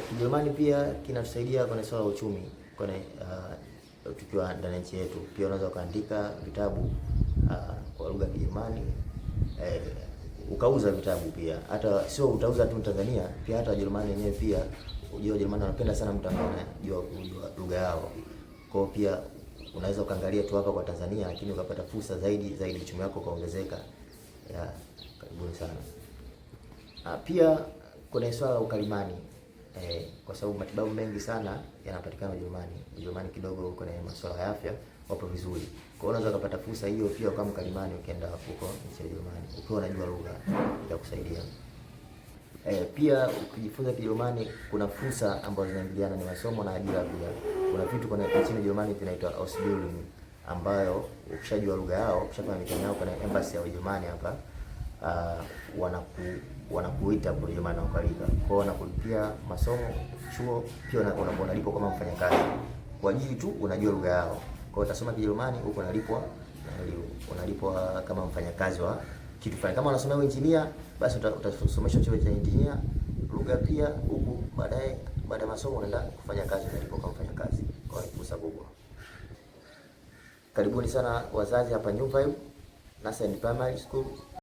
Kijerumani pia kinatusaidia kwenye swala la uchumi kwenye tukiwa ndani ya nchi yetu. Pia unaweza ukaandika vitabu kwa lugha ya Kijerumani, ukauza vitabu pia, hata sio utauza tu Tanzania, pia hata Wajerumani wenyewe pia. Unajua Wajerumani wanapenda sana mtu ambaye anajua kujua lugha yao. Kwa hiyo pia unaweza ukaangalia tu hapa kwa Tanzania, lakini ukapata fursa zaidi zaidi, uchumi wako ukaongezeka. Ya, karibuni sana. Pia kuna swala la ukalimani, kwa sababu matibabu mengi sana yanapatikana Ujerumani. Ujerumani kidogo kwenye masuala ya afya wapo vizuri. Kwa hiyo unaweza kupata fursa hiyo pia kama mkalimani ukienda huko nchi ya Ujerumani ukiwa unajua lugha itakusaidia. Pia ukijifunza Kijerumani kuna fursa ambazo zinaingiliana ni masomo na ajira pia. Kuna vitu kuna nchini Ujerumani vinaitwa Ausbildung, ambayo ukishajua lugha yao, ukishafanya mitihani yao kwenye embassy ya Ujerumani hapa, wanakuita kwa Ujerumani na kualika. Kwa hiyo wanakulipia masomo chuo, pia unalipwa kama mfanyakazi kwa ajili tu unajua lugha yao. Kwa hiyo utasoma Kijerumani huko unalipwa na unalipwa kama mfanyakazi wa kitu fulani. Kama unasomea engineer, basi utasomeshwa chuo cha engineer lugha pia huku, baadaye baada ya masomo unaenda kufanya kazi, unalipwa kama mfanyakazi. Kwa hiyo fursa kubwa. Karibuni sana wazazi hapa New Vibe Nursery and Primary School.